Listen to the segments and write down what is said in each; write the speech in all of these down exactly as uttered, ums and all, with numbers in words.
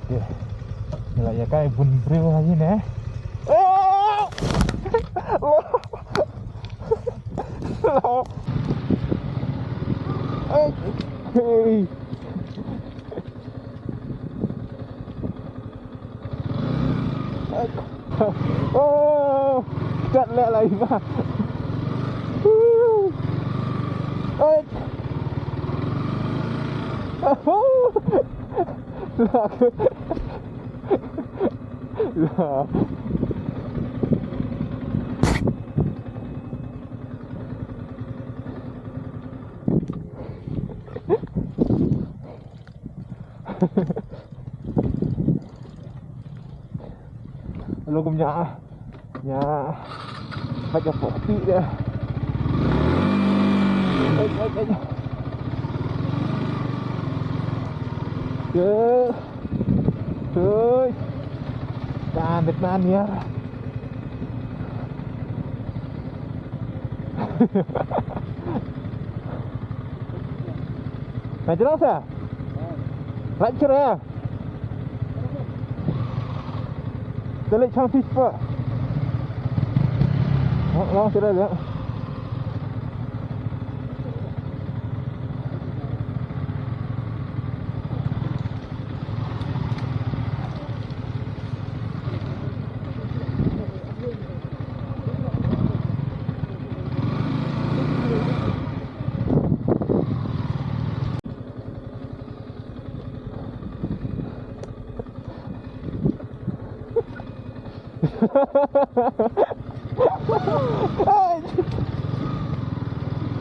Ngi la ïa kai bun briew ha ïing ne. Oh! Hey. Oh, kat leh lai ma. Oi. Oh. Lo kum nya. Nya. Baca poti dia. Oi, oi, oi. Ye. Oi. Dan bet man ya. Nga jrong sa? Lait chra. Te leit chang tis pa. Long chra le.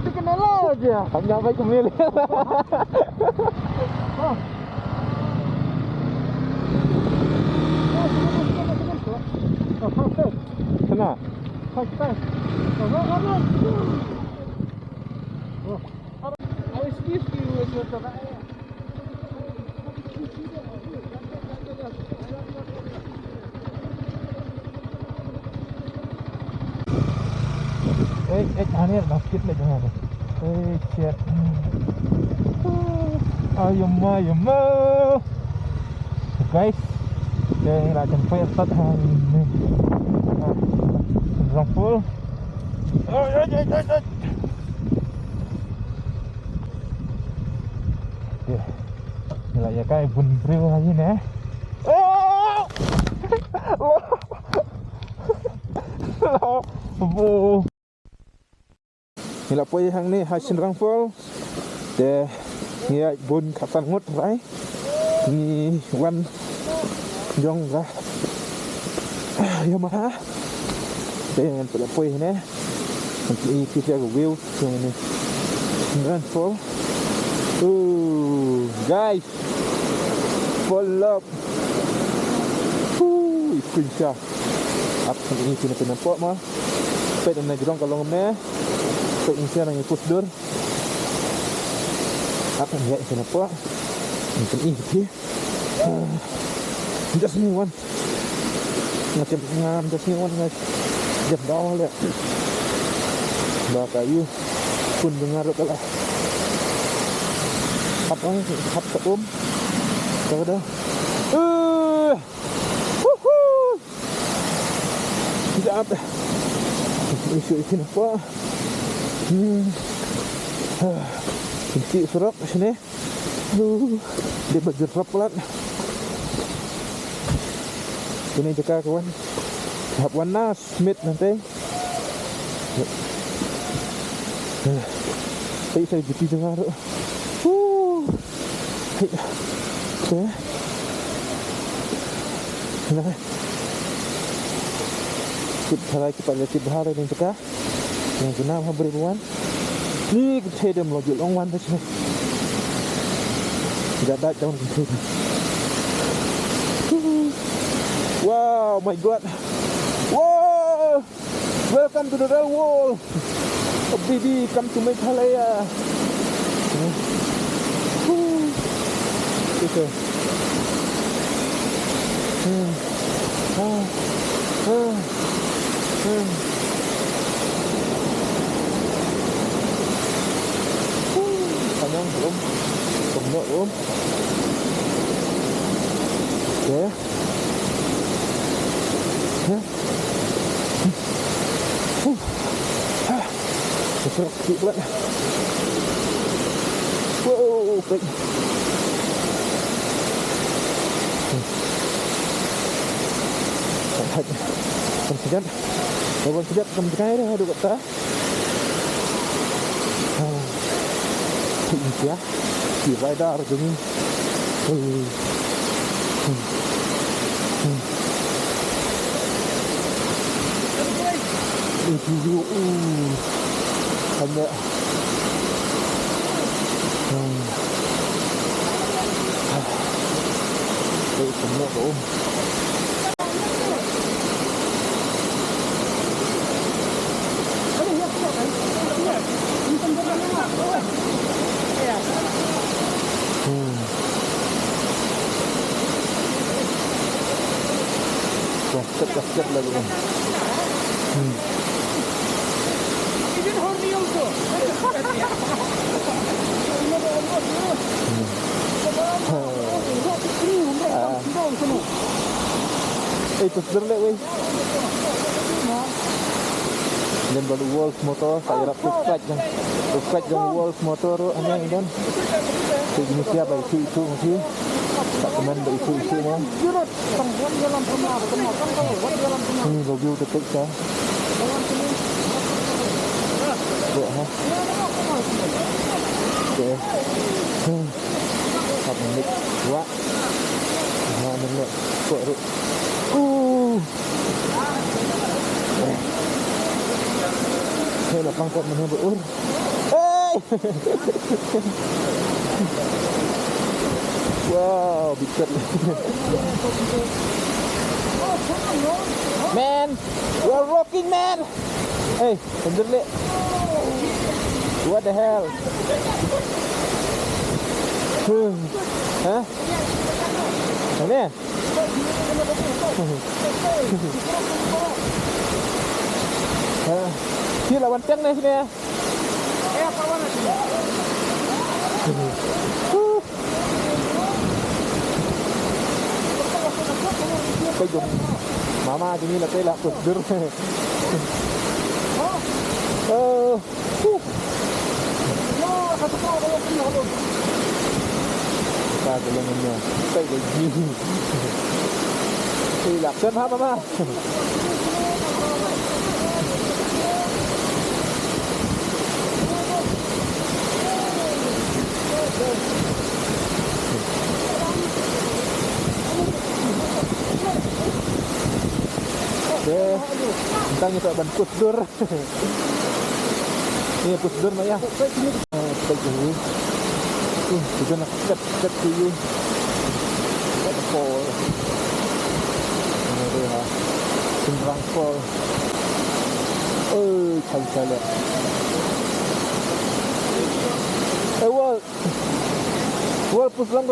Teknologi. Hanya baik kemil. Kena. Ei, ei, ani basket le jangan. Ei, shit. Ayuma, ayuma. Guys, okay, la jan fire start ha. Rong full. Oi, oi, oi, oi, oi. Ngi la ïa kai bun briew ha ïing ne. Oh! Ngi la poi hangne ha Shynrang Falls. Te ngi ïa bun khatsan ngut rai. Ngi wan jong ka Yamaha. Te ngan poi hangne. Ngan poi phi ïa ka view jong ne. Shynrang Falls. Ooh, guys. Full love. Ooh, i pyncha. Ap ngan pyn pyn pok ma. Peit na jrong ka long ne. Peit ngi sha ngi pus dur. Ap ngan ïa pyn pok. Ngan pyn i phi. Just me one. Nga kem nga just me one nga jem daw le. Ba ka yu. Pun dengar ka la. Hap ang hap ka um. Ka da. Eh. Woohoo. Tidak apa. Isu ikin apa? Hmm. Ah. Isi surok sini. Duh, dei ba jyrap palat. Kane jaka ka wan. Hap wan na Smith nanti. Peit sa jypi jaka ruh. Huh. Peit. Peit. Nah. Kit tharai ki pat ïa kit bha ruh ïa kane jaka. Ngan kynmaw ha bri ruan. Ni ka thei dem lo ju long wan ta shu. Ga dai down ka thei. Wow, my God. Wow. Welcome to the real world. Oh, baby, come to Meghalaya. Huh. Huh. Ito. Hmm. Ah. Ah. Hmm. Kanyang, rum. Kumno, rum. Ya. Ya. Huh. Ah. Serak sikit pula. Wow, baik. Hmm. Sangat. Kan sejat. Lawan sejat, kan sejat dah, aduh, kata. Ah. Ini dia. Di radar gini. Hmm. Hmm. Hmm. Ini dia. Hmm. Hanya. Hmm. Ah. Eh, semua tu. Hmm. Wah, ket, ket, ket lalu kan. Hmm. Hmm. Ah. Eh, tu sebelah weh. Lem bad u Wolf Motor, sa ïarap subscribe jong, subscribe jong u Wolf Motor ruh hangne don. Te jingïasyllok ba ïathuh ïathuh ma phi. Sa kmen ba ïathuh ïathuh mo. Hmm, ba view te pek sa. Ruh ha. Te. Hmm. Sat minit. Ruh. Ha, minit. Kuat ruh. Uh. Hey, lapang kot mana ur. Hey! Wow, bigat. Man, we are rocking, man. Hey, sendiri. What the hell? Huh? Hah? Mana? Ah, sini lawan tiang ni sini. Kau jom. Mama jom ni lah, lah prosedur. Oh. Huh. Ka ka long nya. Kai ka ji. Ei, lak sen ha, mama. Okey. Tang kita ban kus dur. Ni prosedur maya. Ah, peit jong u. Uh, tu nak kat kat tu u. Kat Fall. Ini dia ha. Sumrang Fall. Oh, chai chai le. Eh, Wal. Wal, pus lang.